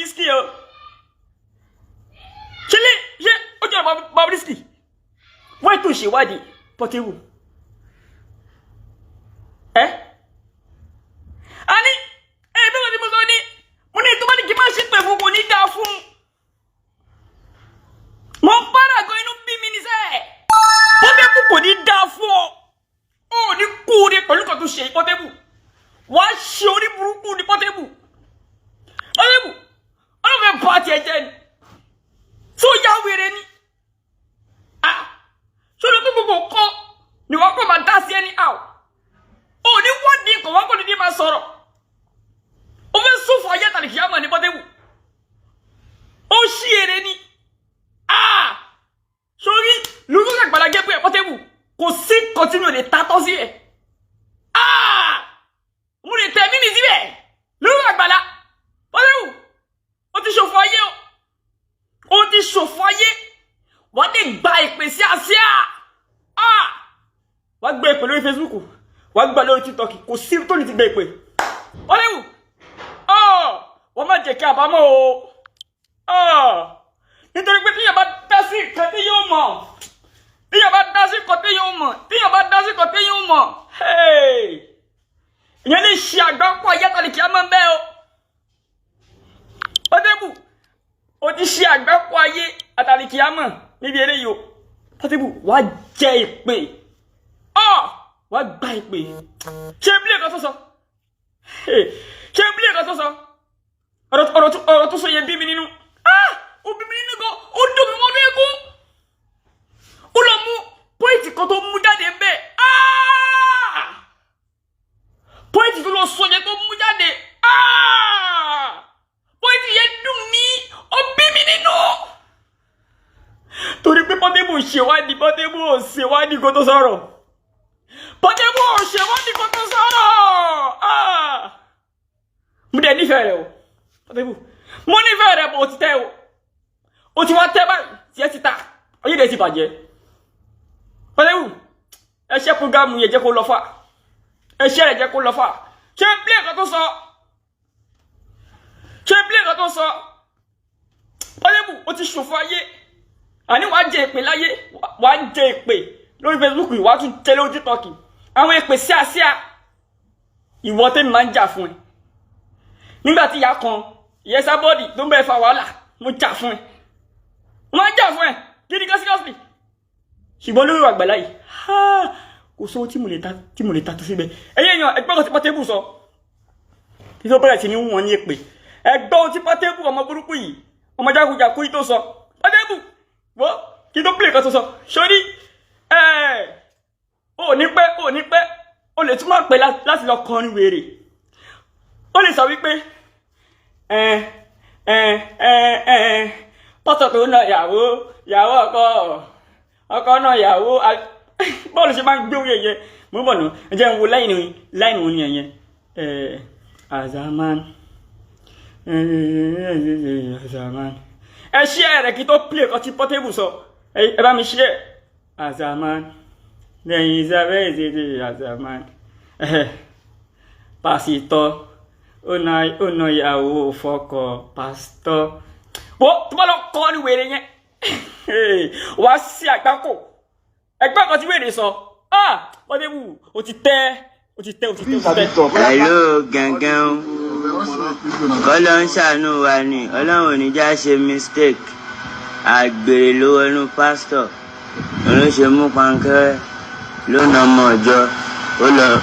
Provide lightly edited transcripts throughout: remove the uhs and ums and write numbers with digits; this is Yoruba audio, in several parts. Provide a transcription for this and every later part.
Bobrisky o. Ṣé lè ṣé ó jẹ́ Bobrisky? Wọ́n ètò ìṣèwádìí Portable. Ẹ́ a ní ẹ bí wọ́n ti mú sọ ní mo ní tó bá ní kí n má ṣe pè fún, kò ní dáa fún un. Mo ń bára gan, inú bí mi ní sẹ́ẹ̀. Portable, kò ní dáa fún ọ. Ó ní kúure pẹ̀lú kan tó ṣe. Portable, wàá ṣe orí burúkú ní. Portable, Portable, ọlọ́run fẹ́ bá tiẹ̀ jẹ́ ni tó yá wèrè ni. Ah, ṣọlá pé gbogbo nǹkan ni wọ́n kọ́ máa dá sí anyhow. Ó ní wọ́n ní nǹkan, wọ́n kò ní ní máa sọ̀rọ̀. Ó fẹ́ sófò ayé àtàlẹ̀ kìí àmọ̀ ní. Portable, ó ṣí èrè ni. Ah, sórí lórí Àgbàlá Gabriel, Portable, kò sí nǹkan tí mi ò lè ta tọ́ sí ẹ̀. Ah, mo lè tẹ̀ mímì síbẹ̀ lórí Àgbàlá. Portable, ó ti ṣòfò ayé o, ó ti ṣòfò ayé. Wọ́n lè gba ìpè sí àsíá. Ah, wọ́n gbé ìpè lórí Facebook, wọ́n gbà lórí TikTok, kò sí tó ní ti gbé ìpè. Portable, ọ̀ wọ́n má jẹ́ kí àbámọ̀ o. Ọ̀ nítorí pé tíyàn bá dá sí nǹkan tí yóò mọ̀, tíyàn bá dá sí nǹkan tí yóò mọ̀, tíyàn bá dá sí nǹkan tí yóò mọ̀, ìyẹn lè ṣe àgbákò ayé tàbí kí á máa ń bẹ́ o. Portable, o ti ṣe àgbákò ayé àtàlí kí á mọ̀ níbi eré yìí o. Portable, wàá jẹ ìpè, ọ wàá gba ìpè. Ṣé bí nǹkan tó sọ, ṣé bí nǹkan tó sọ, ọ̀rọ̀ tó sọ yẹn bí mi nínú. Ah, ó bí mi nínú gan, ó dùn mí wọ́n lẹ́kún. Ó lọ mú point kan tó mú jáde ń bẹ́ẹ̀. Ah, point tó lọ sọ yẹn tó mú jáde, ah, point yẹn dùn mí, ó bí mi nínú, torí pé Portable ṣèwádìí. Portable ò ṣèwádìí kó tó sọ̀rọ̀. Portable ò ṣèwádìí kó tó sọ̀rọ̀. Ah, mo dẹ̀ nífẹ̀ẹ́ rẹ o, Portable, mo nífẹ̀ẹ́ rẹ bó ti tẹ́ o. O ti wá tẹ́ báyìí, tí ẹ ti ta ayé rẹ ti bàjẹ́. Portable, ẹ ṣe program yẹn, jẹ́ kó lọ fà. Ẹ ṣe rẹ̀, jẹ́ kó lọ fà. Ṣé play kan tó sọ, ṣé play kan tó sọ. Portable, o ti ṣòfò ayé. Àní wàá jẹ ìpè láyé, wàá jẹ ìpè lórí Facebook, wàá tún jẹ lórí TikTok, àwọn ìpè síàsíà. Ìwọ tẹ́mi máa ń jà fún ẹ nígbà tí ìyá kan, ìyẹn sábọ́ọ̀dì tó ń bẹ́ẹ̀ fa wàhálà, mo jà fún ẹ, mo máa ń jà fún ẹ gidi gan, seriously. Ṣùgbọ́n lórí Àgbàlá yìí, kò sówó tí mo lè ta, tí mo lè ta tó síbẹ̀. Ẹ̀yin èèyàn, ẹgbẹ́ kan tí Portable sọ kí tó bẹ̀rẹ̀ sí ní wọ́n ní èpè. Ẹgbẹ́ ohun tí Portable, ọmọ burúkú yìí, ọmọ jákujàku yìí tó sọ. Portable, wọ́n kí tó play kan tó sọ sórí ẹ̀, ò ní pẹ́, ò ní pẹ́, o lè tún máa pẹ́ láti lọ kọrin wèrè. Ó lè sọ wípé ẹ ẹ ẹ ẹ pọ́tọ̀ tó na ìyàwó, ìyàwó ọkọ, ọkọ náà ìyàwó. Bọ́ọ̀lù ṣe máa ń gbé orí ẹ̀yẹ mo ń bọ̀ nù. Ẹ jẹ́ n wo line line òun ni ẹ̀yẹ ẹ̀ azaman azaman. Ẹ ṣí ẹ rẹ̀ kí tó play kan tí Portable sọ. Ẹ bá mi ṣí ẹ azaman lẹ́yìn Isabel ìdíje azaman. Pásítọ̀ ó na ìyàwó fọkọ pásítọ̀. Wo tó bá lọ kọ́ ní wèrè yẹn, wàá sí àgbákò. Ẹgbẹ́ kan tí wèrè sọ. Ah, Portable, o ti tẹ́, o ti tẹ́, o ti tẹ́, o ti tẹ́. Hello gangan, kọ́lọ́ ń ṣàánú wa ni. Ọlọ́run ò ní já ṣe mistake. Àgbèrè ló wọnú pásítọ̀, òun ló ṣe mú pankẹ́rẹ́, ló na ọmọ ọjọ́,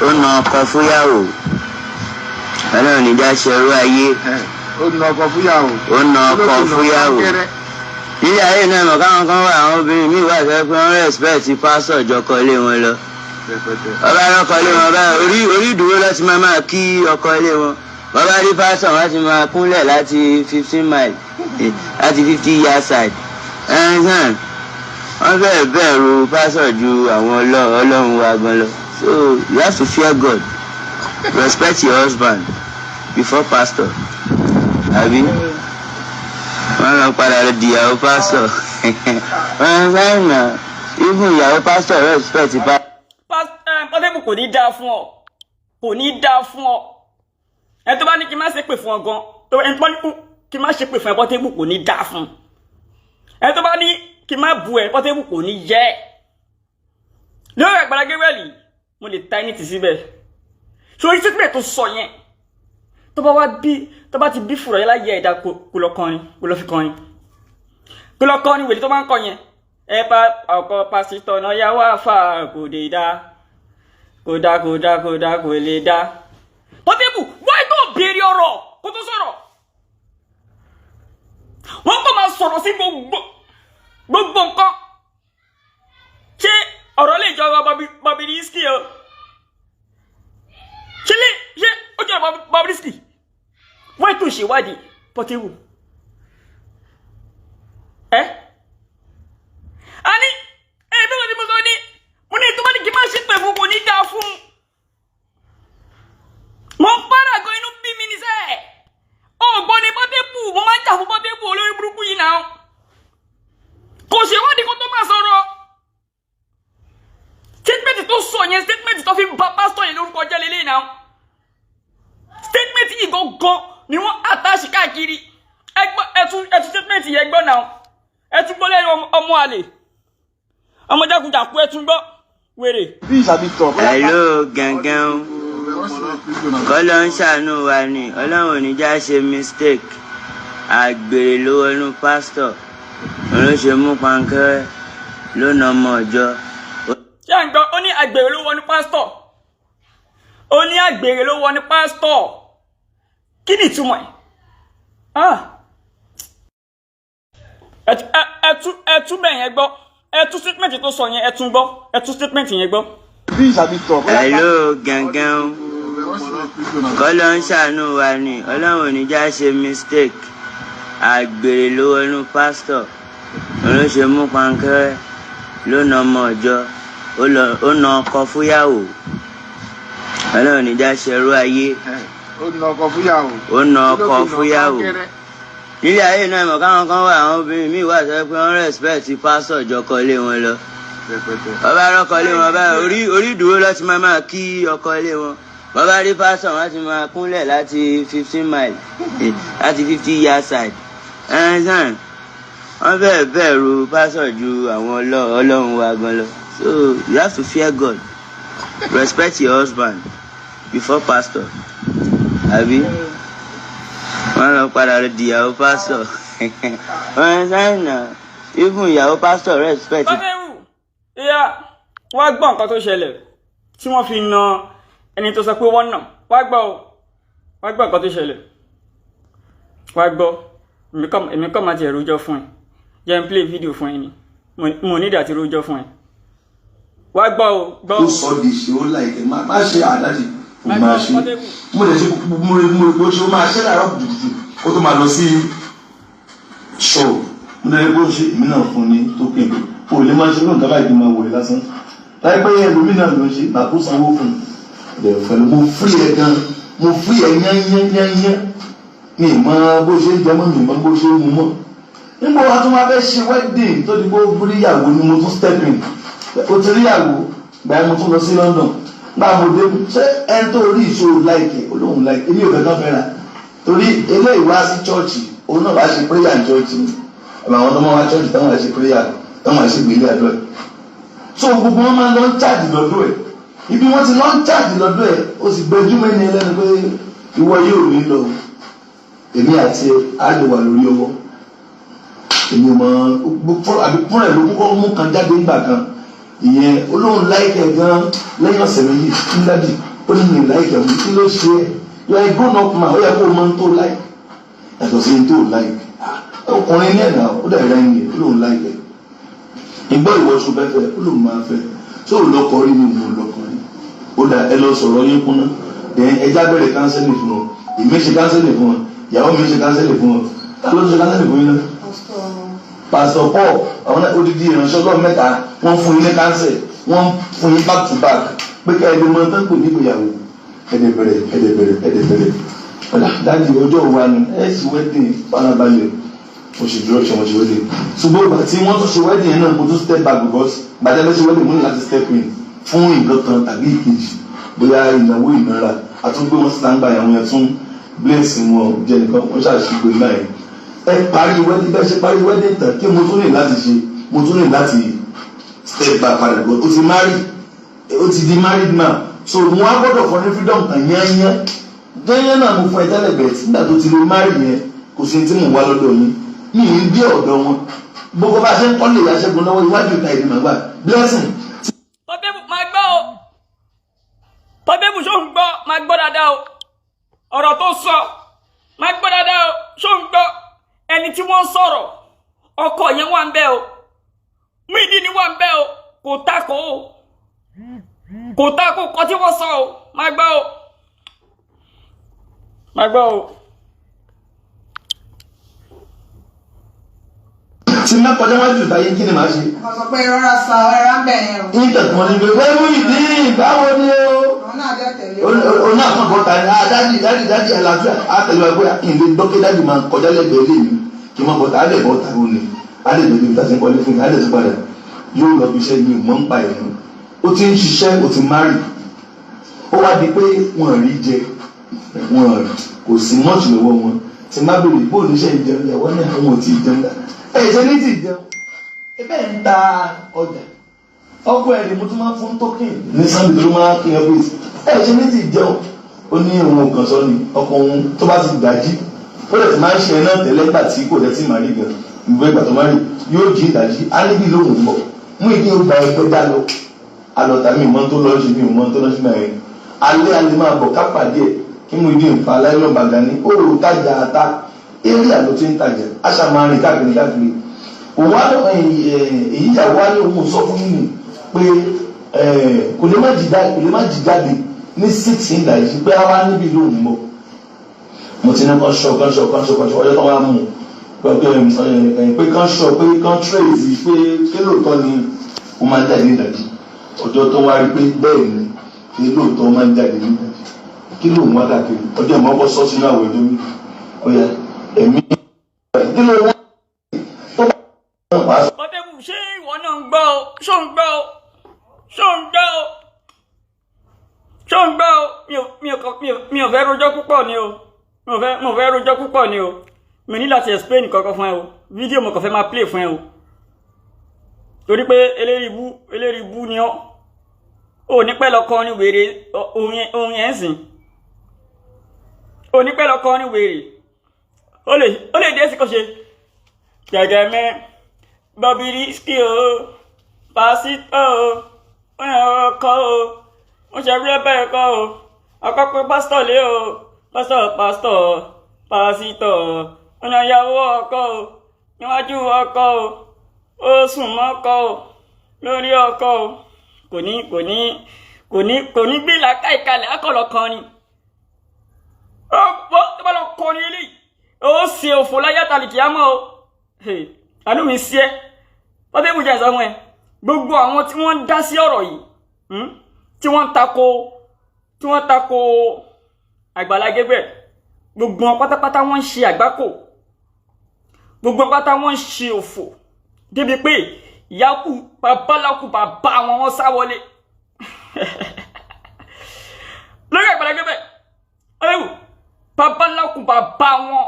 ó na ọkọ fúyàwó. Ọlọ́run ní já ṣerú ayé. Ó na ọkọ fúyàwó. Ó na ọkọ fúyàwó. Nílé ayé náà mọ̀ káwọn kan wà, àwọn obìnrin míì wà sọ pé wọ́n respect pásítọ̀ jọkọ ilé wọn lọ. Ọba ọkọ ilé wọn báyìí, orí ìdúró láti máa kí ọkọ ilé wọn. Wọ́n bá rí pásítọ̀, wọ́n ti máa kúnlẹ̀ láti 15 mile, láti 50 years side. Ẹ̀hán, wọ́n fẹ́ẹ̀ bẹ̀rù pásítọ̀ ju àwọn ọlọ́run wa gan lọ. So you have to fear God, respect your husband before pastor. Àbí wọ́n lọ padà di ìyàwó pásítọ̀, wọ́n fẹ́ nà even ìyàwó pásítọ̀ respect pastor. Portable, kò ní dáa fún ọ, kò ní dáa fún ọ. Ẹni tó bá ní kí n má ṣe pè fún ọ gan, ẹni tó bá ní kí n má ṣépè fún ẹ, Portable, kò ní dáa fún ẹ. Tó bá ní kí n má bu ẹ, Portable, kò ní yẹ. Lórí Àgbàlá Gabriel, mo lè ta ẹni tì síbẹ̀ sórí statement tó sọ yẹn. Tó bá wá bí, tó bá ti bí fùrọ̀ yẹn láyé ẹ̀dá, kó lọ kọrin, kó lọ fi kọrin, kó lọ kọrin wèlé tó máa ń kọ yẹn. Ẹ pa ọkọ pásítọ̀ náà yá wá fà, kò dé dá, kò dá, kò dá, kò dá, kò lè dá. Portable, wáyé tó béèrè ọ̀rọ̀ kó tó sọ̀rọ̀, wọ́n kò máa sọ̀rọ̀ sí gbogbo gbogbo nǹkan. Ṣé ọ̀rọ̀ lè jọ Bobrisky o? Ṣé lè ṣé ó jọ Bobrisky? Wáyé tó ṣèwádìí, Portable? Ẹ a ní ẹ bí wọ́n ti mú sọ ní mo ní tó bá ní kí n má ṣe pè fún, kò ní dáa fún mo ń para gan, inú bí mi ní sẹ́ẹ̀. Ọ̀gbọ́n ni Portable, mo máa ń jà fún Portable. Olórí burúkú yìí náà kò ṣèwádìí kó tó máa sọ̀rọ̀. Statement tó sọ yẹn, statement tó fi bà pásítọ̀ yẹn lórúkọ jẹ́ lélẹ́yìn náà, statement yìí gangan ni wọ́n àtàṣì káàkiri. Ẹgbọ́n, ẹtún statement yẹn gbọ́ náà, ẹtún gbọ́ lẹ́nu ọmọ àlè, ọmọ jákujàku, ẹtún gbọ́ wèrè. Bí ìsàbí tọ̀. Hello gangan, kọ́lọ́ ń ṣàánú wa ni. Ọlọ́run ò ní já ṣe mistake. Àgbèrè ló wọnú pásítọ̀, òun ló ṣe mú pankẹ́rẹ́ ló na ọmọ ọjọ́. Ṣé à ń gbọ́? Ó ní àgbèrè ló wọnú pásítọ̀, ó ní àgbèrè ló wọnú pásítọ̀. Kí ni ìtumọ̀ ẹ̀? Ah, ẹtú bẹ́ẹ̀ yẹn gbọ́. Ẹtú statement tó sọ yẹn, ẹtún gbọ́, ẹtú statement yẹn gbọ́. Bí ìsàbí tọ̀. Hello gangan, kọ́lọ́ ń ṣàánú wa ni. Ọlọ́run ò ní já ṣe mistake. Àgbèrè ló wọnú pásítọ̀, òun ló ṣe mú pankẹ́rẹ́ ló na ọmọ ọjọ́, ó na ọkọ fúyàwó. Ọlọ́run ò ní já ṣerú ayé. Ó na ọkọ fúyàwó. Ó na ọkọ fúyàwó. Nílé ayé náà, mọ̀ káwọn kan wà, àwọn obìnrin míì wà sọ pé wọ́n respect pásítọ̀ jọkọ ilé wọn lọ. Wọ́n bá rọ́kọ ilé wọn báyìí, orí ìdúró lọ́ti máa kí ọkọ ilé wọn. Wọ́n bá rí pásítọ̀, wọ́n ti máa kúnlẹ̀ láti 15 miles, láti 50 years side. Ẹ̀ẹ́dán wọ́n fẹ́ẹ̀ bẹ̀rù pásítọ̀ ju àwọn ọlọ́run wa gan lọ. So you have to fear God, respect your husband before pastor. Àbí wọ́n lọ padà di ìyàwó pásítọ̀, wọ́n sáyẹn náà, even ìyàwó pásítọ̀ respect. Portable, ìyá wá gbọ́ nǹkan tó ṣẹlẹ̀ tí wọ́n fi na ẹni tó sọ pé wọ́n nà. Wá gbọ́ o, wá gbọ́ nǹkan tó ṣẹlẹ̀, wá gbọ́. Èmi kọ́ máa ti rojọ́ fún ẹ. Jẹ́ n play video fún ẹ ni mo ní ìdí àti rojọ́ fún ẹ. Wá gbọ́ o, gbọ́ Ó o. sọ di ṣe, ó láìpẹ́ má má ṣe àdájì ó máa ṣe. Mo lè ṣe, mo rí bó ṣe ó máa ṣe láàárọ̀ kùtùkùtù kó tó máa lọ sí ṣọ́ọ̀. Mo lè rí bó ṣe èmi náà fún ní token. O lè máa ṣe lóun tábà ìdí máa wòye lásán láìpẹ́ ẹlòmínà ló ń ṣe màá kó sanwó fún un lè fẹ́lẹ́. Mo free ẹ gan, mo free ẹ yányányányán. Mi ì mọ bó ṣe ń jẹ mọ́, mi ì mọ bó ṣe ń mu mọ́. Nígbà wa tún wá fẹ́ ṣe wedding tó di bó ríyàwó ni mo tún step in. O ti ríyàwó gbà yẹn, mo tún lọ sí London. Gbà mo dé, ṣé ẹni tó rí ìṣòro láìkè olóhùn láìkè, èmi ò fẹ́ kán fẹ́ ra torí eléyìí wá sí chọ́ọ̀chì, òun náà wá ṣe prayer ní chọ́ọ̀chì ni. Àwọn tó máa wá chọ́ọ̀chì táwọn wá ṣe prayer, táwọn wá ṣe gbélé àdúrà. So gbogbo wọn máa lọ ń charge lọ́dọ̀ ẹ̀. Ibi wọ́n ti lọ ń charge lọ́dọ̀ ẹ̀, ó sì gbẹjúmọ́ ẹni ẹlẹ́nu pé ìwọ yóò ní lọ, èmi àti ẹ á lè wà lórí ọwọ́. Èmi ò mọ àbí fúnra ẹ̀ ló kọ́kọ́ mú kan jáde ńgbà kan. Ìyẹn olóhùn láìkẹ́ gan. Lẹ́yìn ọ̀sẹ̀ 2 ńdádì ó ní mi láìkẹ́ mú. Kí ló ṣe é? You are a grown up man, ó yẹ kó o mọ tó láì yàtọ̀ sí tó láì. Ọkùnrin ní ẹ̀nà ó dàbí láì ní olóhùn láìkẹ́ ìgbọ́. Ìwọ ṣo fẹ́ fẹ́? Olóhùn máa fẹ́. Tó o lọ́kọ rí mi? Mo lọ́kọ rí. Ó dà, ẹ lọ sọ̀rọ̀ yín kúnná. Then ẹja bẹ̀rẹ̀ counseling fún wọn. Èmi ṣe counseling fún wọn, ìyàwó mi ṣe counseling fún wọn. Ta ló ṣe counseling fún yín náà? Pastor Paul. Àwọn náà, odidi ìránṣẹ́ Ọlọ́run mẹ́ta, wọ́n fún yín ní counsel, wọ́n fún yín back to back pé ká ẹni mọ tán pè nígbèyàwó. Ẹ̀dẹ̀ bẹ̀rẹ̀, ẹ̀dẹ̀ bẹ̀rẹ̀, ẹ̀dẹ̀ bẹ̀rẹ̀. Ọ̀dà dájú, ọjọ́ wa ni ẹ̀ sì wedding. Farabalẹ̀, mo ṣe direction, mo ṣe wedding. Ṣùgbọ́n ìgbà tí wọ́n tún ṣe wedding yẹn náà, mo tún step back because gbàdá bẹ́ẹ̀ ṣe wedding, mo ní láti step in fún nǹkan kan tàbí ìkejì, bóyá ìnáwó ìnára àtúngbé wọn síta ń gba àwọn yẹn tún bless wọn jẹ nìkan. Wọ́n ṣàṣìgbè náà yẹn. Ẹ parí wedding, bẹ́ẹ̀ ṣe parí wedding tán, kí mo tún ní láti ṣe? Mo tún ní láti step back padà lọ. Ó ti marry, ó ti di married man, so mo á gbọ́dọ̀ fún ní freedom tán yányán yányán náà. Mo fún ẹ tẹ́lẹ̀ bẹ̀ẹ̀ tí nígbà tó ti lè marry yẹn, kò sí tí mò ń wá lọ́dọ̀ yín. Mi ì dé ọ̀dọ̀ wọn. Gbogbo bá ṣe ń kọ́lé ìyá Ṣẹ́gun lọ́wọ́, iwájú ìta ìdí màgbà blessing. Portable, máa gbọ́ o. Portable, ṣó ń gbọ́? Máa gbọ́ dáadáa o. Ọ̀rọ̀ tó sọ, máa gbọ́ dáadáa o. Ṣó ń gbọ́? Ẹni tí wọ́n ń sọ̀rọ̀, ọkọ yẹn wà ń bẹ̀ o. Muyideen wà ń bẹ̀ o. Kò takò o, kò takò kọ́ tí wọ́n sọ o. Máa gbọ́ o, máa gbọ́ o. Tí má kọjá wájú ìta yín, kí ni màá ṣe? Wọ́n sọ pé rọra sa ẹ̀rá ń bẹ̀ yẹn o. Ìtẹ̀kùn ni pé wẹ́ẹ́ Muyideen, báwo ni o? Àwọn náà dẹ̀ tẹ̀lé. Oní àkànbọ̀ ta ni, ah, daddy, daddy, daddy, àlàáfíà. Àtẹ̀lé wa pé kí n lè gbọ́ pé daddy máa kọjá lẹ́gbẹ̀ẹ́ lé mi, kí n má bọ̀tà á lè bọ̀tà ó ní á lè bẹ̀rẹ̀ ibi tá a ti ń kọ́lé fún mi, á lè tún padà yóò lọ bí iṣẹ́. Mi ò mọ̀ ń pa ẹ̀mú. Ó ti ń ṣiṣẹ́, ó ti marry. Ó wá di pé wọ́n rí jẹ, wọ́n kò sí mọ́ọ̀tì lọ́wọ́ wọn. Tí má bèrè bó oníṣẹ́ ìjẹun, ìyàwó ní àwọn ò tí ì jẹun. Ẹ̀ ṣe ní tí ì jẹun, ẹ bẹ́ẹ̀ ń ta ọjà. Ọkọ ẹ̀ ni mo tún máa ń fún token ní Sunday tó máa ń kí ẹ pé ẹ ṣe ní ti jẹun. Ó ní òun ò kàn sọ ni ọkọ òun tó bá ti dájí, ó lè ti máa ń ṣe náà tẹ́lẹ̀ gbà tí kò lẹ́tí màrí gan ìgbẹ́ ìgbà tó máa rí yóò jí ìdájí á níbi lóhùn bọ̀ mú ìdí ó gba ẹgbẹ́ dá lọ alọ́ta. Mi ò mọ tó lọ́ọ́ ṣe, mi ò mọ tó lọ́ọ́ ṣe máa rìn alẹ́ alẹ́ máa bọ̀ kápàdé ẹ̀ kí mú ìdí nfa aláìlọ́ bàgà ní ó rò tájà ata eré àlọ́ tí ń tajà àṣà máa rìn káàkiri káàkiri. Òun á lọ èyí ìyàwó á ní òun sọ fún mi pé kò lè má jí jáde ní 6 ìdájí pé a wá níbi lóhùn mọ́. Mo ti ní kán ṣọ, kán ṣọ, kán ṣọ, kán ṣọ. Ọjọ́ tó wá mú un pé kán ṣọ, pé kán trace pé ṣé lóòótọ́ ni ó máa ń jáde ní ìdájí. Ọjọ́ tó wá rí pé bẹ́ẹ̀ ni, ṣé lóòótọ́ ó máa ń jáde ní ìdájí, kí lóun wá káàkiri? Ọjọ́ ìmọ̀ ọkọ̀ sọ sínú àwẹ̀ ọjọ́ mi. Ọ̀yà ẹ̀mí kí ló wá tó bá wà. Portable, ṣé ìwọ náà ń gbọ́ o? Ṣó ń gbọ́ o? Ṣó ń gbọ́ o? Ṣó ń gbọ́ o? Mi ò fẹ́ rojọ́ púpọ̀ ni o. Mi ò fẹ́ rojọ́ púpọ̀ ni o. Mi ní láti explain kankan fún ẹ o. Fídíò mo kàn fẹ́ máa play fún ẹ o, torí pé eléyìí ibú ni ọ́. Ò ní pẹ́ lọ kọrin wèrè orin ẹ̀ ń sìn. Ò ní pẹ́ lọ kọrin wèrè. Ó lè dé sí kò ṣe gẹ́gẹ́ mẹ́ Bobrisky o, pásítọ̀ o, ó yàn ọkọ o, ó ṣe rẹ́bẹ̀ ẹ̀kọ́ o, ọkọ pé pásítọ̀ lé o, pásítọ̀, pásítọ̀, pásítọ̀, ó yàn ìyàwó ọkọ o, níwájú ọkọ o, ó sùn mọ́kọ o, lórí ọkọ o. Kò ní gbé làákà ìkalẹ̀ akọ̀lọ̀ kan ni ó bọ́ tó bá lọ kọrin eléyìí, ó ṣe òfò láyé àtàlìkì àmọ́ o. Àánú mi sí ẹ, Portable. Jẹ́ ìsọfún ẹ, gbogbo àwọn tí wọ́n ń dá sí ọ̀rọ̀ yìí, tí wọ́n ń tako Àgbàlá Gabriel, gbogbo wọn pátápátá wọ́n ń ṣe àgbákò. Gbogbo wọn pátá wọ́n ń ṣe òfò débi pé ìyákù babaláku bàbá wọn, wọ́n sá wọlé lórí Àgbàlá Gabriel. Ọlẹ́wù babaláku bàbá wọn,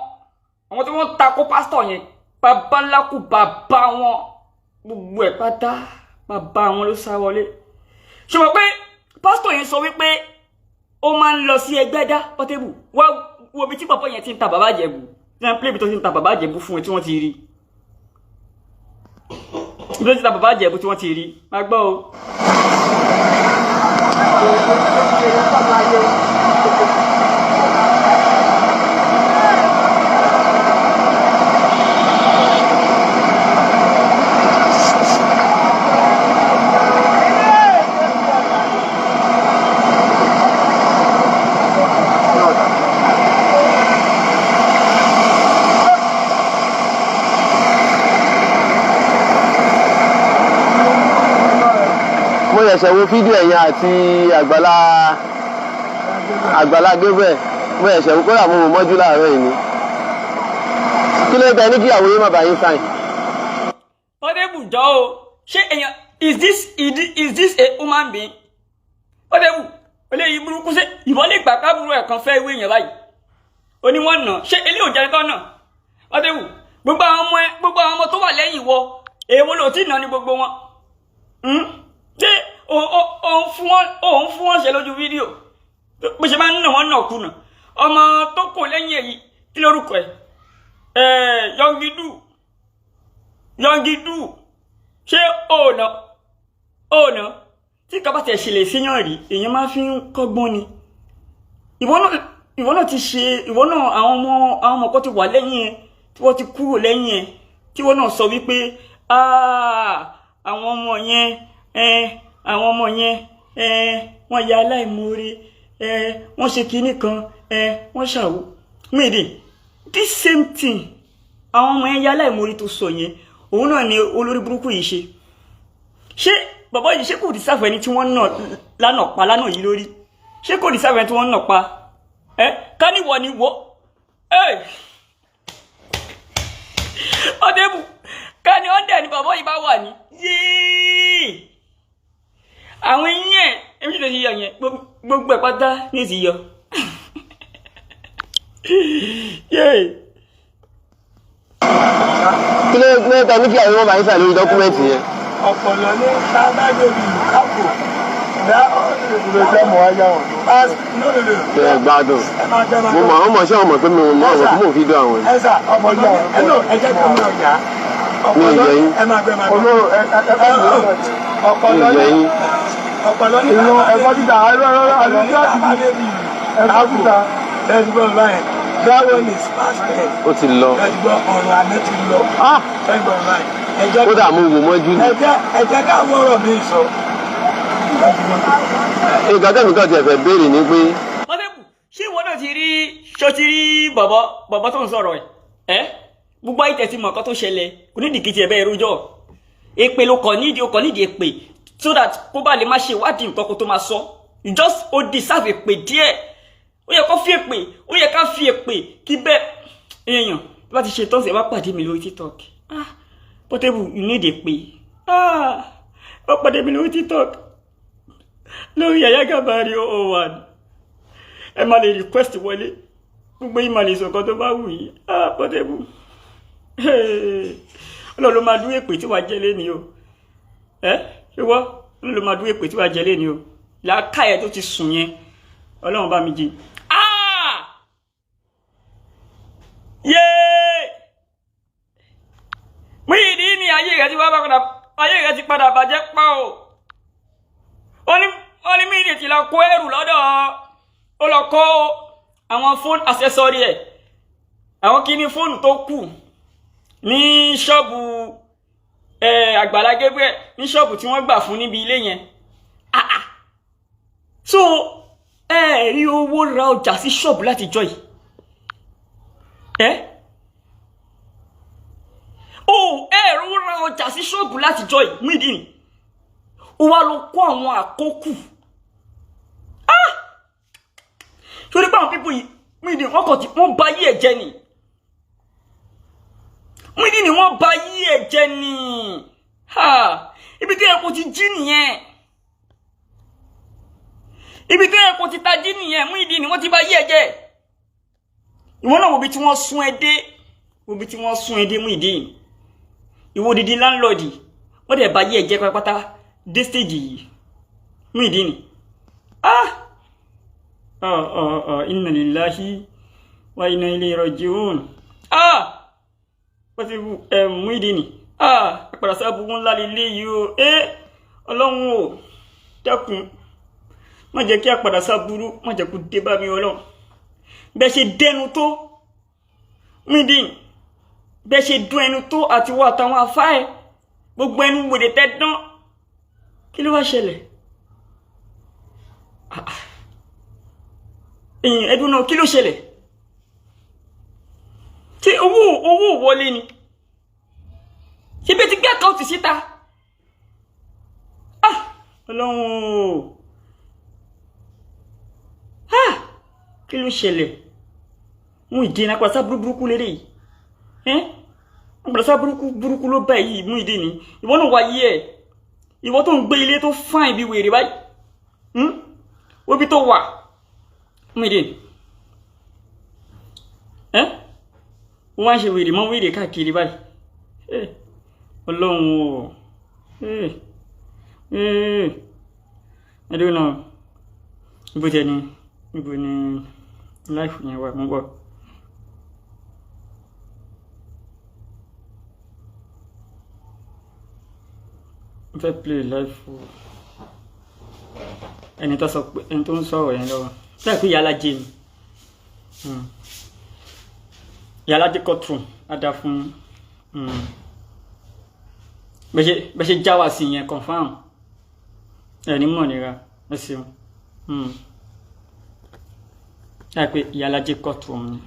àwọn tí wọ́n tako pásítọ̀ yẹn, babaláku bàbá wọn, gbogbo ẹ̀ pátá bàbá wọn ló sá wọlé. Ṣùgbọ́n pé pásítọ̀ yẹn sọ wípé ó máa ń lọ sí Ẹgbẹ́dá. Portable, wá wo ibi tí pàpọ̀ yẹn ti ń ta bàbá Ìjẹ̀bú, tí wọ́n pè ibi tó ti ń ta bàbá Ìjẹ̀bú fún ẹ tí wọ́n ti rí ibi tó ti ta bàbá Ìjẹ̀bú tí wọ́n ti rí. Máa gbọ́ o. Mo ṣẹ̀ṣẹ̀ wo fídíò ẹ̀yìn àti Àgbàlá Gabriel. Mo ṣẹ̀ṣẹ̀ wo, kódà mo wò mọ́jú láàárọ̀ yìí ni. Kí ló dé ní kíyàwó yín má bàa yín sign? Portable, jọ o, ṣé èèyàn is this a human being? Portable, eléyìí burúkú, ṣé ìwọ lè gbà káàbùrú ẹ̀ kan fẹ́ ìwé èèyàn báyìí? Oní wọn nà, ṣé eléyìí ò jẹ́ tán náà? Portable. Gbogbo àwọn ọmọ ẹ, gbogbo àwọn ọmọ tó wà lẹ́yìn ìwọ, èwo ló ti nà ní gbogbo wọn? Ṣé òun fún wọn ṣe lójú fídíò bó ṣe máa ń nà wọ́n nà kùnà? Ọmọ tó kò lẹ́yìn èyí, kí lórúkọ ẹ̀? Yọngidu, Yọngidu, ṣé òònà òònà tí kaba tẹ̀ ṣẹlẹ̀ síyàn rí, èèyàn máa fi ń kọ́gbọ́n ni. Ìwọ náà ti ṣe, ìwọ náà, àwọn ọmọ kan ti wà lẹ́yìn ẹ tí wọ́n ti kúrò lẹ́yìn ẹ, tí wọ́n náà sọ wípé àwọn ọmọ yẹn, àwọn ọmọ yẹn, wọ́n ya aláìmoore, wọ́n ṣe kinní kan, wọ́n ṣàwò. Muyideen, this same thing, àwọn ọmọ yẹn ya aláìmoore tó sọ yẹn, òun náà ni olórí burúkú yìí ṣe. Ṣé bàbá yìí, ṣé kò deserve ẹni tí wọ́n nà lánàá pa lánàá yìí lórí? Ṣé kò deserve ẹni tí wọ́n nà pa ẹ? Ká níwọ ni wọ́ ẹ ọdẹ́bù, ká ní ọ̀dẹ̀ ni bàbá yìí bá wà ní yéé, àwọn eyín ẹ̀ èmi tó ti yọ yẹn, gbogbo ẹ̀ pátá ní ti yọ yéé. Kí ló ló ta ní kí àwọn ọmọ bá yín sà lórí document yẹn? Ọ̀pọ̀lọ́ ní sábàdébí kápò dá. Ilé iṣẹ́ mọ̀ wá yá wọn. No, no, no. Ẹ gbádùn. Ẹ máa jẹ́ máa Mo mọ̀, àwọn ọmọ ṣé wọn mọ̀ pé mi ò mọ̀ àwọn tí mò ń fi dún àwọn. Ẹ sà, ọ̀pọ̀lọ́ ẹ no, ẹ jẹ́ kí ọmọ ọ̀yà. Mi ò yẹ yín. Ẹ máa gbẹ, máa gbẹ. Olóró ẹ ẹ ẹ Ọ̀pọ̀lọ́ Mi ò yẹ ní yín. Ọ̀pọ̀lọ́ ní Ìwọ̀n ẹ̀kọ́ títà ẹ̀rọ ẹ̀rọ ọ̀pọ̀lọ́ ní ẹ̀rọ sábàdébí ẹ̀kọ́ kápò títà. Lẹ́yìn gbọ́n báyìí, that one is past tense. Ó ti lọ. Lẹ́yìn gbọ́, ọ̀rọ̀ àná ti lọ. Lẹ́yìn gbọ́n báyìí, ẹ jẹ́ Kódà mo wò mọ́jú ni. Ẹ jẹ́ ká wọ́rọ̀ mi sọ. Nǹkan tẹ̀mí kan tiẹ̀ fẹ́ béèrè ni pé Mọ́tẹ́bù, ṣé ìwọ náà ti rí, ṣó ti rí bàbá bàbá tó ń sọ̀rọ̀ ẹ̀? Ẹ́ gbogbo ayé tẹ̀sí mọ̀ nǹkan tó ṣẹlẹ̀, kò ní ìdíkìtì ẹ̀ bẹ́ẹ̀ rojọ́. Èpè ló kọ̀ nídìí, ó kọ̀ nídìí èpè so that kó bá lè má ṣe ìwádìí nǹkan kó tó máa sọ. You just, ó deserve èpè díẹ̀. Ó yẹ kó fi èpè, ó yẹ ká fi èpè kí bẹ́ẹ̀ èèyàn bí wọ́n ti ṣe tán sí. Ẹ bá pàdé mi lórí TikTok. Ah, Portable, you need èpè. Ah, bá pàdé mi lórí TikTok, lórí Yàyà Gàbàrí 001, ẹ máa lè request wọlé, gbogbo yín máa lè sọ nǹkan tó bá wù yín. Ah, Portable, Ọlọ́run ló máa dúró èpè tí wàá jẹ́ lẹ́ni o. Ẹ ṣé wọ́, Ọlọ́run ló máa dúró èpè tí wàá jẹ́ lẹ́ni o. Làákàyè tó ti sùn yẹn, Ọlọ́run bá mi jí. Ah, yéé, Muyideen ní ayé rẹ ti wá padà, ayé rẹ ti padà bàjẹ́ pa o. Ó ní Muyideen ti lọ kó ẹrù lọ́dọ̀, ó lọ kó àwọn phone accessory ẹ̀, àwọn kíní fóònù tó kù ní ṣọ́ọ̀bù ẹ̀ Àgbàlá Gabriel, ní ṣọ́ọ̀bù tí wọ́n gbà fún níbi ilé yẹn. Ah ah, so ẹ rí owó ra ọjà sí ṣọ́ọ̀bù láti jọ yìí? Ẹ ó ẹ rí owó ra ọjà sí ṣọ́ọ̀bù láti jọ yìí? Muyideen, ó wá lọ kó àwọn àkókù. Ah, torí pé àwọn people yìí, Muyideen, wọ́n kàn tí wọ́n bà yí ẹ̀ jẹ́ ni. Muyideen ni wọ́n bà yí ẹ̀ jẹ́ ni. Ha, ibi tí ẹ kò ti jí nìyẹn, ibi tí ẹ kò ti tají nìyẹn. Muyideen ni wọ́n ti bà yí ẹ̀ jẹ́. Ìwọ náà wo bí tí wọ́n sún ẹ dé, wo bí tí wọ́n sún ẹ dé, Muyideen. Ìwọ odidi landlord, wọ́n dẹ̀ bà yí ẹ̀ jẹ́ pátápátá dé stage yìí, Muyideen. Ah ah ah ah, inna lillahi wa inna ilayhi raji'un. Ah, wọ́n ti ẹ̀ Muyideen, ah, àpàdà sábúrú ńlá lílé yìí o. Ẹ Ọlọ́run o, dákun, má jẹ́ kí àpàdà sábúrú, má jẹ́ kó dé bá mi. Ọlọ́run, bẹ́ẹ̀ ṣe dẹnu tó, Muyideen, bẹ́ẹ̀ ṣe dún ẹnu tó, àti wọ àtàwọn afá ẹ, gbogbo ẹnu wèrè tẹ́ dán, kí ló wá ṣẹlẹ̀? Ah, ah. Èyàn ẹdun náà, kí ló ṣẹlẹ̀? Ṣé owó wọlé ni? Ṣé bí ẹ ti gbé account síta? Ah, Ọlọ́run o, ah, kí ló ṣẹlẹ̀? Muyideen, apàṣà burúkú lélẹ̀ yìí ẹ́, apàṣà burúkú burúkú ló bá yìí. Muyideen ni ìwọ náà wáyé ẹ̀, ìwọ tó ń gbé ilé tó fine bí wèrè báyìí, wóbi tó wà, Muyideen ẹ́. Wọ́n wá ń ṣe wèrè mọ́ wèrè káàkiri báyìí. Eh, Ọlọ́run o. Eh, eh, I don't know. Ibo tẹ ni, ibo ni life yẹn wà, mo bọ̀. Mo fẹ́ play life o. Ẹni tó sọ pé ẹni tó ń sọ̀rọ̀ yẹn lọ́wọ́. Bẹ́ẹ̀ pé Ìyálájé ni. Ìyálájé courtroom á dá fún bẹ́ẹ̀ ṣe já wa sí yẹn, confirm. Ẹ̀ ní mọ̀ nira, ẹ ṣeun. Láì pé Ìyálájé courtroom ni.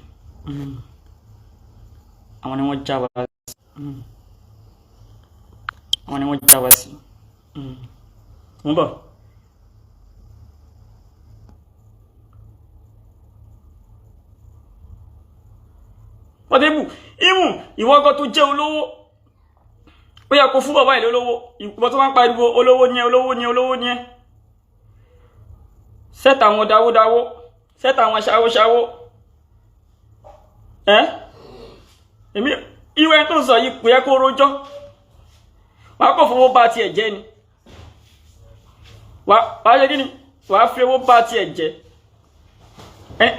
Àwọn ni wọ́n já wa sí. Àwọn ni wọ́n já wa sí. Mo ń bọ̀. Portable, ìmù ìwọ gan tó jẹ́ olówó, ó yẹ kó fún bàbá ìlú olówó. Ìwọ tó máa ń pariwo olówó ni ẹ, olówó ni ẹ, olówó ni ẹ, sẹ́tà àwọn dáwódáwó, sẹ́tà àwọn ṣáwóṣáwó ẹ́. Èmi ìwé tó ń sọ yìí kò yẹ kó rojọ́. Wàá kò fowó bá tiẹ̀ jẹ́ ni. Wàá ṣe kí ni? Wàá fi owó bá tiẹ̀ jẹ́.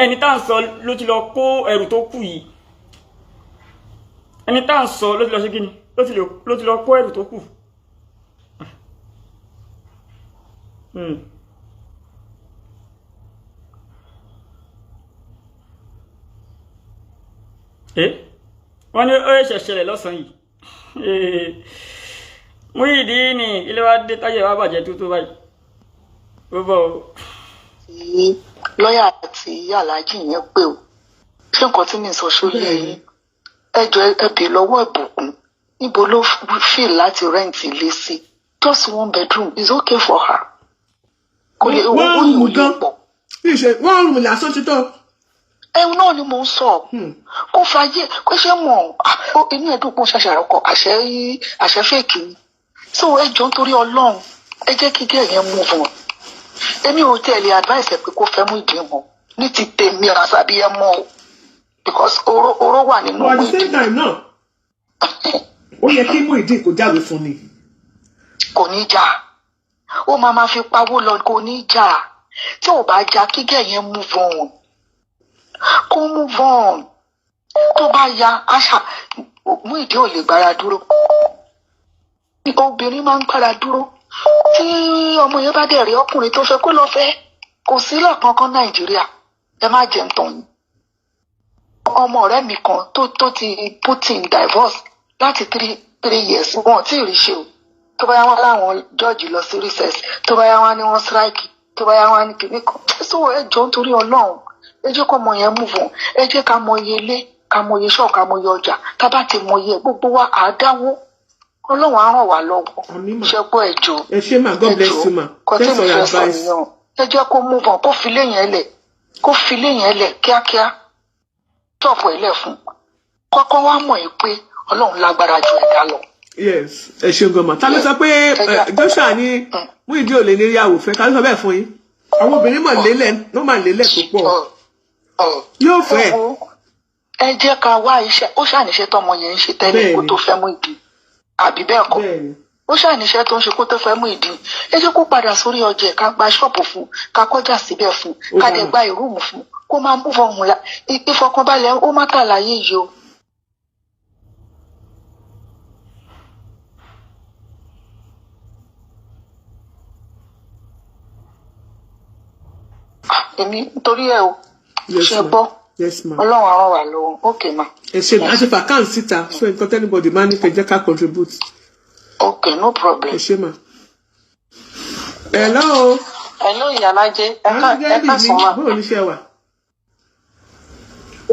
Ẹni tá à ń sọ ló ti lọ kó ẹrù tó kù yìí. Ẹni tá à ń sọ ló ti lọ ṣe kí ni? Ló ti lọ kó ẹrù tó kù. Eh? Wọ́n ní ó ṣẹ̀ṣẹ̀ ṣẹlẹ̀ lọ́sàn-án yìí. Muyideen ní ilé wa dé táyé wa bàjẹ́ tó tó báyìí. Ó bọ̀ o. Tí lọ́ọ̀yà àti aláàjì yẹn pé o, ṣé nǹkan tí mi sọ ṣó yé yín? Ẹ jọ, ẹ bèè lọ́wọ́ Ìbùkún, níbo ló feel láti rent ilé sí? Just one bedroom is okay for her. Kò lè owó Wọ́n yìí ò rùn lè gan pọ̀. Bí ṣe wọ́n rùn lásán ti tó. Ẹ̀hún náà ni mò ń sọ. Kó fàyè kó ṣe mọ̀ ó, inú ẹ̀ dùn pé ó ṣàṣàrò kọ àṣẹ àṣẹ fake ni. So ẹ jọ, nítorí Ọlọ́run, ẹ jẹ́ kí girl yẹn move on. Èmi ò tẹ̀lé advice ẹ̀ pé kó fẹ́ Muyideen mọ́ ní ti tèmi àṣàbí ẹ mọ́ o, because oró oró wà nínú But at the same Muyideen. time náà, ó yẹ kí Muyideen kó jáwé fún ni. Kò ní jà, ó máa ma fi pawó lọ. Kò ní jà. Tí ò bá jà, kí girl yẹn move on, kó move on. Tó bá ya àṣà, Muyideen ò lè gbára dúró. Obìnrin máa ń gbára dúró. Tí ọmọ yẹn bá dẹ̀ rí ọkùnrin tó fẹ́, kó lọ fẹ́. Kò sílẹ̀ kankan Nàìjíríà, ẹ má jẹun tán yín. Ọmọ ọ̀rẹ́ mi kan tó ti put in divorce láti 3 years, wọn ò tí ì rí ṣe o. Tó bá yá, wọn láwọn judge lọ sí recess. Tó bá yá, wọn ní wọn strike. Tó bá yá, wọn ní kìíní kan. So ẹ jọ̀ọ́, nítorí Ọlọ́run, ẹ jẹ́ kó ọmọ yẹn move on. Ẹ jẹ́ ká mọ iye ilé, ká mọ iye ṣọ́ọ̀, ká mọ iye ọjà. Tá bá ti mọ iye, gbogbo wa à á dáwó. Ọlọ́run á ràn wá lọ́wọ́. Àmín mà. Ṣe gbọ́? Ẹ jọ̀ọ́. Ẹ ṣé mà, God bless you ma. Kò tí Thanks mo for your fẹ́ sọ advice. nìyẹn. Ẹ jẹ́ kó move on, kó fi lé yẹn lẹ̀, kó fi lé yẹn lẹ̀ kíákíá, tọ̀pọ̀ ẹ̀ lẹ̀ fún kọ́kọ́ wá mọ̀ ẹ́ pé Ọlọ́run lágbára ju ẹ̀dá lọ. Yes, ẹ ṣeun gan ma. Ta ló sọ pé Joshua ní Muyideen ò lè ní ìyàwó fẹ́? Ta ló sọ bẹ́ẹ̀ fún yín? Àwọn obìnrin mọ̀ lélẹ̀ ló máa lélẹ̀ púpọ̀. Yóò fẹ́. Ẹ wo, ẹ jẹ́ ká wá iṣẹ́. Ó ṣàníṣe tọmọ yẹn ń ṣe tẹ́lẹ̀ kó tó fẹ́ Muyideen, àbí bẹ́ẹ̀ kọ́? Ó ṣàníṣe tó ń ṣe kó tó fẹ́ Muyideen. Ẹ jẹ́ kó padà sórí ọjà ẹ̀, ká gba ṣọ́ọ̀bù fún, ká kọjá síbẹ̀ fún, Ó ká dára. dẹ̀ gba ìrúùmù fún, kó máa mú fọhùn la. Ìfọkànbalẹ̀ ó má tà láyé yìí o. Èmi nítorí ẹ o. Yes, Ṣe ma. gbọ́? Yes ma. Ọlọ́run á ràn wá lọ́wọ́. Ok ma. Ẹ ṣe. A ṣe fàkàn síta, so nǹkan tí anybody máa ní kẹ́ jẹ́ ká contribute. Ok, no problem. Ẹ ṣé ma. Hello. Hello, Ìyálájé, ẹ ká ẹ Áńgẹ́lì ká mi, sàn mà. bóò ní ṣe wà?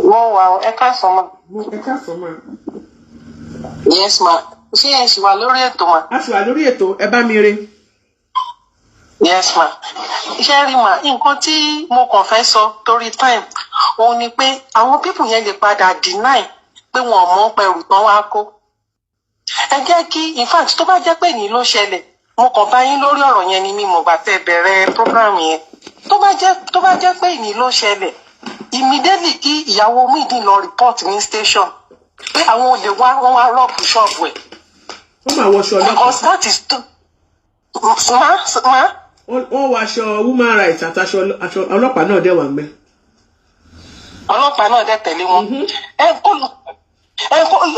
Wọ́n wà ó, ẹ ká sàn mà. Ẹ káàsán ma. Yes ma. Ṣé ẹ ṣì wà lórí ètò mà? A sì wà lórí ètò, ẹ bá mi re. Yes ma. Ṣé rí mà, nǹkan tí mo kàn fẹ́ sọ torí time, òun ni pé àwọn people yẹn lè padà deny pé wọn ò mọ̀ pẹ̀rù tán wá kó. Ẹ jẹ́ kí, in fact, tó bá jẹ́ pé ní ló ṣẹlẹ̀, mo kàn bá yín lórí ọ̀rọ̀ yẹn ni mi mọ̀ gbà tẹ́ bẹ̀rẹ̀ program yẹn. Tó bá jẹ́ pé ní ló ṣẹlẹ̀, immediately kí ìyàwó Muyideen lọ report ní station. Pé àwọn olè wá, wọ́n wá rob ṣọ́ọ̀bù ẹ̀. Wọ́n máa wọṣọ ọlọ́pàá. Because that is too, ma, ma. Wọ́n wọ aṣọ human rights àtàṣọ aṣọ ọlọ́pàá náà dẹ̀ wà ń bẹ̀. Ọlọ́pàá náà dẹ̀ tẹ̀lé wọn. Ẹ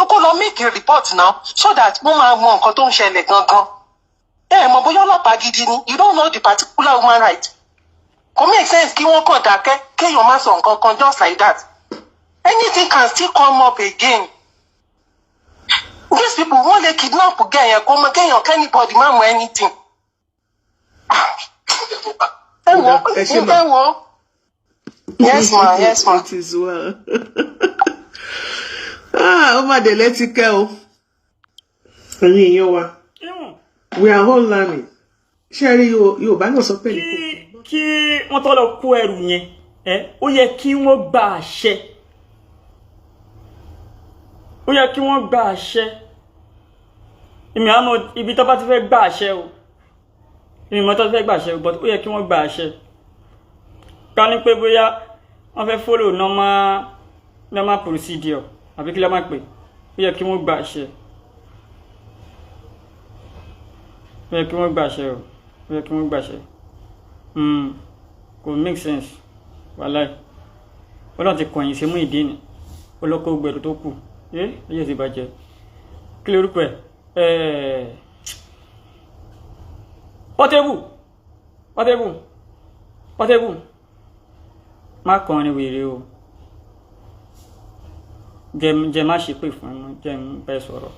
kó lọ make a report now so that wọ́n máa mọ nǹkan tó ń ṣẹlẹ̀ gangan. Ẹ mọ̀ bóyá ọlọ́pàá gidi ni. You don't know the particular human right. Kò make sense kí wọ́n kàn dákẹ́, kéèyàn má sọ nǹkan kan just like that. Anything can still come up again. These people, wọ́n lè kidnap girl yẹn, kó mọ kéèyàn, anybody má mọ anything. Ẹ wo. Ẹ ṣé mà. Ẹ wo, yes ma, yes ma. It is well. Ah, ó má dé létí kẹ́ o. Ẹ̀yin èèyàn wa, Ìwọ̀n we are all learning. Ṣé ẹ rí, Yorùbá náà sọ pé ní kò kí wọ́n tó lọ kó ẹrù yẹn, ẹ ó yẹ kí wọ́n gba àṣẹ, ó yẹ kí wọ́n gba àṣẹ. Èmi àmọ́ ibi tó bá ti fẹ́ gba àṣẹ o, èmi mọ́ tó ti fẹ́ gba àṣẹ o, but ó yẹ kí wọ́n gba àṣẹ. Ká ní pé bóyá wọ́n fẹ́ follow normal procedure, àbí kí ló máa pè, ó yẹ kí wọ́n gba àṣẹ, ó yẹ kí wọ́n gba àṣẹ o, ó yẹ kí wọ́n gba àṣẹ. Kò make sense, wàláì. Ọlọ́run ti kọ̀yìn sí Muyideen, olóko gbẹ̀rù tó kù. Ẹ ẹyẹ ti bàjẹ́. Kí lorúkọ ẹ? Ẹ Portable, Portable, Portable, má kọrin wèrè o. Jẹ jẹ, má ṣe pè fún ẹ, jẹ ń bẹ sọ̀rọ̀.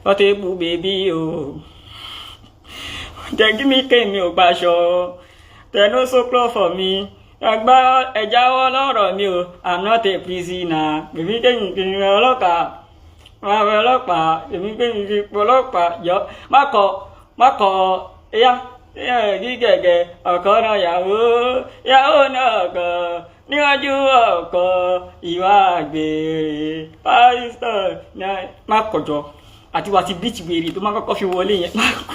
Portable baby o, jẹ́ kí mi kémi ò gbaṣọ tẹnu sóklọ for mi, ẹgbẹ́ ẹ̀jáwọ́ lọ́rọ̀ mi o. I'm not a prisoner, èmi kéyìn kí n ọlọ́pàá máa wẹ ọlọ́pàá, èmi kéyìn kí n ọlọ́pàá yọ. Má kọ, má kọ ẹyá kí gẹ̀gẹ̀ ọkọ náà, yàwó, yàwó náà kọ níwájú ọkọ, ìwà àgbèrè pásítọ̀ náà má kọjọ àti wà ti bíìtì wèrè tó má kọ́kọ́ fi wọlé yẹn. Má kọ,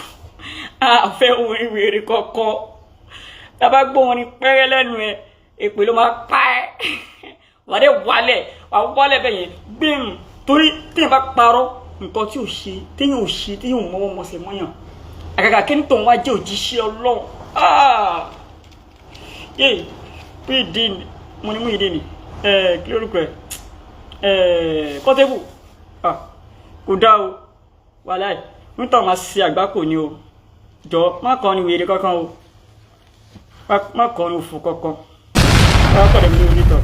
àfẹ́ orin wèrè kọ́kọ́. Tábà gbọ́ wọn ní pẹ́rẹ́ lẹ́nu ẹ̀, èpè ló máa pa ẹ́. Wà á dé wálẹ̀, wà á wálẹ̀ bẹ́ẹ̀ yẹn gbìm, torí téèyàn bá parọ́ nǹkan tí ò ṣe, téèyàn ò ṣe, téèyàn ò mọ́wọ́ mọ́sẹ̀ mọ́yàn, àgàgà kí n tó wá jẹ́ òjíṣẹ́ Ọlọ́run. Ah, yé Muyideen, mo ní Muyideen ẹ, kí lórúkọ ẹ? Ẹ Portable. Ah, kò dá o, wàláì nítorí máa ṣe àgbákò ni o. Jọ, má kọrin wèrè kankan o, má kọrin òfò kankan. Má kọrin mi lórí onítọ̀.